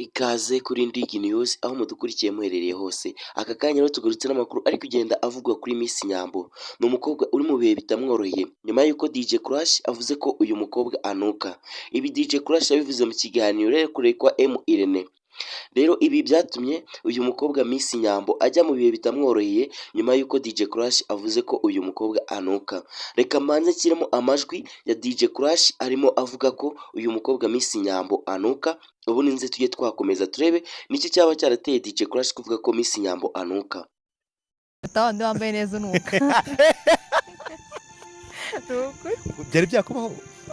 Ikaze kuri Ndigi News, aho mudukurikiye muherereye hose. Aka kanya rero tugarutse n'amakuru ari kugenda avugwa kuri Miss Nyambo. Ni umukobwa uri mu bihe bitamworoheye nyuma y'uko DJ Crush avuze ko uyu mukobwa anuka. Ibi DJ Crush yabivuze mu kiganiro yakoreye kwa M Irene. Rero ibi byatumye uyu mukobwa Miss Nyambo ajya mu bihe bitamworoheye nyuma y'uko DJ Crush avuze ko uyu mukobwa anuka. Reka mbanze nshyiremo amajwi ya DJ Crush arimo avuga ko uyu mukobwa Miss Nyambo anuka, ubundi nze tujye twakomeza turebe niki cyaba cyarateye DJ Crush kuvuga ko Miss Nyambo anuka. Wundi wambaye neza unuka. Ni ukuri. Byari byakubaho?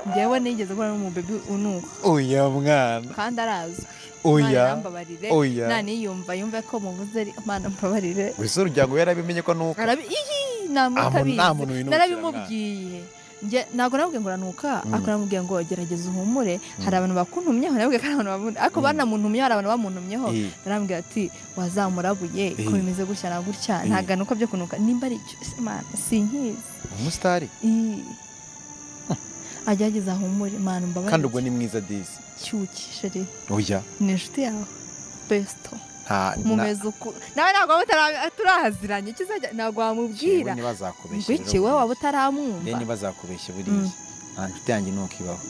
Njyewe nigeze guhura n'umubebi unuka. Oya mwana. Kandi arazwi. Oya. Imana irambabarire. Oya. Naniyumva yumve ko muvuze, Imana mbabarire. Buri se ururyango yarabimenye ko nuka? Ihi, nta muntu utabizi. Nta muntu winukira. Narabimubwiye. Njye ntabwo namubwiye ngo uranuka, ariko namubwiye ngo gerageza uhumure. Hari abantu bakuntumyeho, namubwiye ko hari abantu bamuntu, ariko banamuntumyeho, hari abantu bamuntumyeho. Narambwiye ati wazamurabuye ko bimeze gutya na gutya. Ntabwo anuka byo kunuka, nimba ari icyo ese Mana sinkizi. Umusitari. Ii. Agerageza ahumure, Mana mbabarire. Kandi ubwo ni mwiza disi. Cyuki chéri. Oya. Ni inshuti yawe besto. Nta Mumeze uku nawe, ntabwo waba turaziranye, kizajya ntabwo wamubwira. Jewe ntibazakubeshye. Ngo iki, wowe waba utaramwumva? Rero ntibazakubeshye, buriya nta nshuti yanjye nuko ibaho.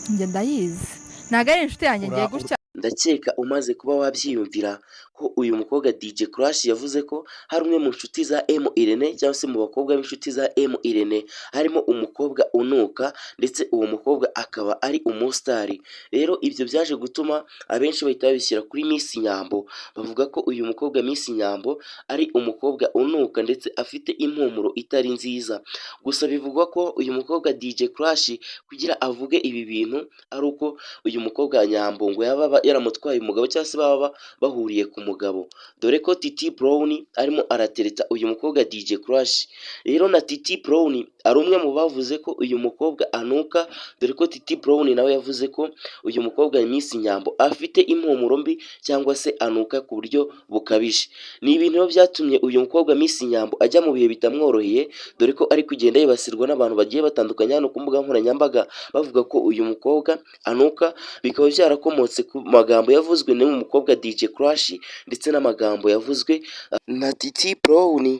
Njye ndayizi, ntabwo ari inshuti yanjye ngiye gutya. Ndakeka umaze kuba wabyiyumvira ko uyu mukobwa DJ Crush yavuze ko hari umwe mu nshuti za M Irene, cyangwa se mu bakobwa b'inshuti za M Irene harimo umukobwa unuka, ndetse uwo mukobwa akaba ari umusitari. Rero ibyo byaje gutuma abenshi bahita babishyira kuri Miss Nyambo, bavuga ko uyu mukobwa Miss Nyambo ari umukobwa unuka ndetse afite impumuro itari nziza. Gusa bivugwa ko uyu mukobwa DJ Crush kugira avuge ibi bintu ari uko uyu mukobwa Nyambo ngo yaba yaramutwaye umugabo, cyangwa se baba bahuriye ku mugabo, dore ko Titi Brown arimo aratereta uyu mukobwa DJ Crush. Rero na Titi Brown ari umwe mu bavuze ko uyu mukobwa anuka, dore ko Titi Brown nawe yavuze ko uyu mukobwa Miss Nyambo afite impumuro mbi, cyangwa se anuka ku buryo bukabije. Ni ibintu biba byatumye uyu mukobwa Miss Nyambo ajya mu bihe bitamworoheye, dore ko ari kugenda yibasirwa n'abantu bagiye batandukanye hano ku mbuga nkoranyambaga, bavuga ko uyu mukobwa anuka, bikaba byarakomotse ku magambo yavuzwe n'uyu mukobwa DJ Crush ndetse n'amagambo yavuzwe na Titi Brown,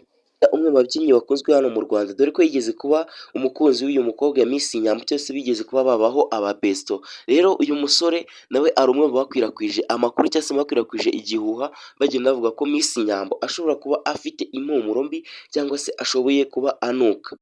umwe mu babyinnyi bakunzwe hano mu Rwanda, dore ko yigeze kuba umukunzi w'uyu mukobwa Miss Nyambo, cyangwa se bigeze kuba babaho aba besto. Rero uyu musore nawe ari umwe mu bakwirakwije amakuru, cyangwa se bakwirakwije igihuha, bagenda bavuga ko Miss Nyambo ashobora kuba afite impumuro mbi, cyangwa se ashoboye kuba anuka.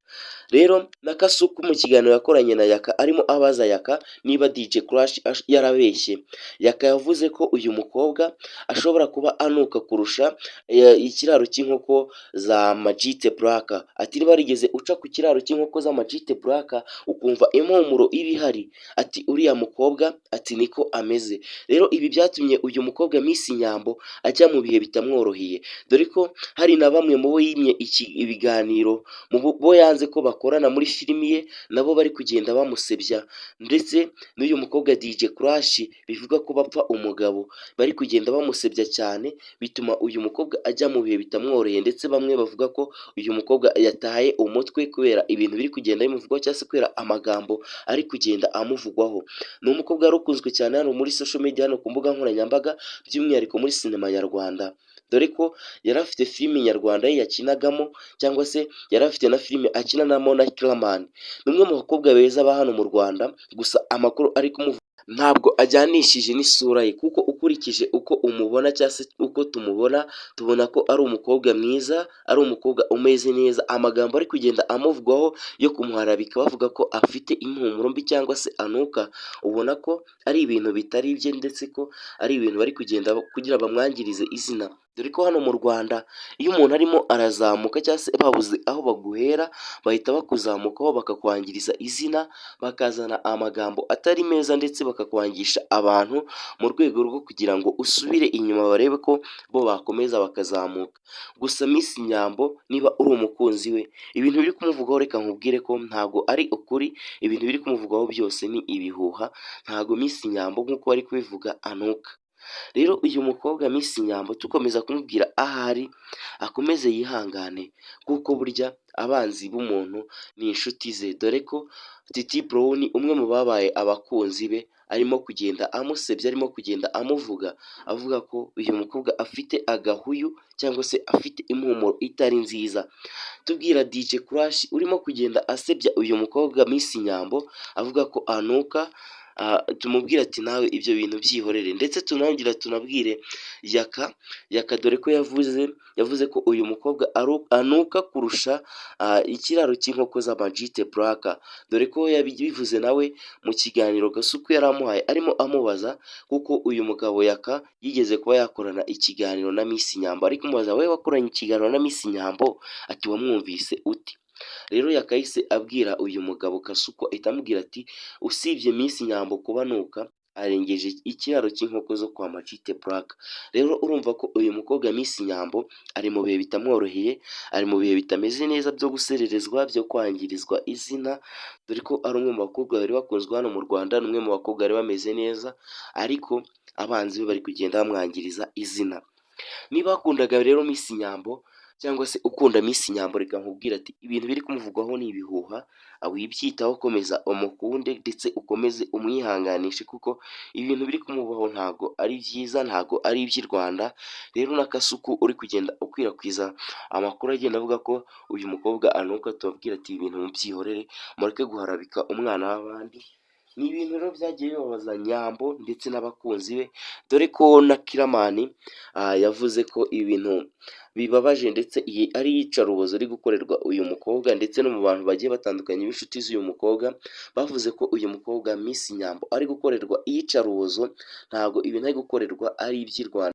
Rero na Kasuku mu kiganiro yakoranye na Yaka, arimo abaza Yaka niba DJ Crush yarabeshye, Yaka yavuze ko uyu mukobwa ashobora kuba anuka kurusha ikiraro cy'inkoko za Majite Black. Ati niba warigeze uca ku kiraro cy'inkoko za Majite Black ukumva impumuro iba ihari, ati uriya mukobwa ati niko ameze. Rero ibi byatumye uyu mukobwa Miss Nyambo ajya mu bihe bitamworoheye, dore ko hari na bamwe mu bo yimye iki ibiganiro, mu bo yanze ko bakorana muri filimi ye, nabo bari kugenda bamusebya, ndetse n'uyu mukobwa DJ Crush bivuga ko bapfa umugabo, bari kugenda bamusebya cyane, bituma uyu mukobwa ajya mu bihe bitamworoheye. Ndetse bamwe bavuga ko uyu mukobwa yataye umutwe kubera ibintu biri kugenda bimuvugwaho, cyangwa se kubera amagambo ari kugenda amuvugwaho. Ni umukobwa wari ukunzwe cyane hano muri social media, hano ku mbuga nkoranyambaga, by'umwihariko muri sinema nyarwanda, dore ko yari afite filimi nyarwanda ye yakinagamo, cyangwa se yari afite na filime akinanamo na Killaman. Ni umwe mu bakobwa beza ba hano mu Rwanda, gusa amakuru ari kumuvuga ntabwo ajyanishije n'isura ye, kuko ukurikije uko umubona, cyangwa se uko tumubona, tubona ko ari umukobwa mwiza, ari umukobwa umeze neza. Amagambo ari kugenda amuvugwaho yo kumuharabika, bavuga ko afite impumuro mbi cyangwa se anuka, ubona ko ari ibintu bitari ibye, ndetse ko ari ibintu bari kugenda kugira bamwangirize izina, dore ko hano mu Rwanda iyo umuntu arimo arazamuka, cyangwa se babuze aho baguhera, bahita bakuzamukaho bakakwangiriza izina, bakazana amagambo atari meza, ndetse bakakwangisha abantu mu rwego rwo kugira ngo usubire inyuma, barebe ko bo bakomeza bakazamuka. Gusa Miss Nyambo, niba uri umukunzi we, ibintu biri kumuvugwaho reka nkubwire ko ntabwo ari ukuri. Ibintu biri kumuvugwaho byose ni ibihuha. Ntabwo Miss Nyambo nk'uko bari kubivuga anuka. Rero uyu mukobwa Miss Nyambo tukomeza kumubwira ahari akomeze yihangane, kuko burya abanzi b'umuntu ni inshuti ze, dore ko Titi Brown umwe mu babaye abakunzi be arimo kugenda amusebya, arimo kugenda amuvuga, avuga ko uyu mukobwa afite agahuyu cyangwa se afite impumuro itari nziza. Tubwira DJ Crush urimo kugenda asebya uyu mukobwa Miss Nyambo avuga ko anuka, tumubwira ati nawe ibyo bintu byihorere, ndetse tunangira tunabwire Yaka Yaka, dore ko yavuze ko uyu mukobwa anuka kurusha ikiraro cy'inkoko z'amajite Black, dore ko yabivuze nawe mu kiganiro Gasuku yari amuhaye arimo amubaza, kuko uyu mugabo Yaka yigeze kuba yakorana ikiganiro na Miss Nyambo, ari kumubaza wowe wakoranye ikiganiro na Miss Nyambo, ati wamwumvise ute? Rero yakahise abwira uyu mugabo Kasuku, ahita amubwira ati usibye Miss Nyambo kuba anuka, arengeje ikiraro cy'inkoko zo kwa Majite Black. Rero urumva ko uyu mukobwa Miss Nyambo ari mu bihe bitamworoheye, ari mu bihe bitameze neza byo gusererezwa, byo kwangirizwa izina, dore ko ari umwe mu bakobwa bari bakunzwe hano mu Rwanda, ni umwe mu bakobwa bari bameze neza, ariko abanzi be bari kugenda bamwangiriza izina. Niba wakundaga rero Miss Nyambo cyangwa se ukunda Miss Nyambo, reka nkubwire ati ibintu biri kumuvugwaho ni ibihuha, wibyitaho, komeza umukunde ndetse ukomeze umwihanganishe, kuko ibintu biri kumubaho ntago ari byiza, ntago ari iby'i Rwanda. Rero na Kasuku uri kugenda ukwirakwiza amakuru agenda avuga ko uyu mukobwa anuka, tubabwira ati ibintu mubyihorere, mureke guharabika umwana w'abandi. Ni ibintu rero byagiye bibabaza Nyambo ndetse n'abakunzi be, dore ko na Killaman yavuze ko ibintu bibabaje ndetse iyi ari iyicarubozo riri gukorerwa uyu mukobwa, ndetse no mu bantu bagiye batandukanye b'inshuti z'uyu mukobwa bavuze ko uyu mukobwa Miss Nyambo ari gukorerwa iyicarubozo, ntabwo ibintu ari gukorerwa ari iby'i Rwanda.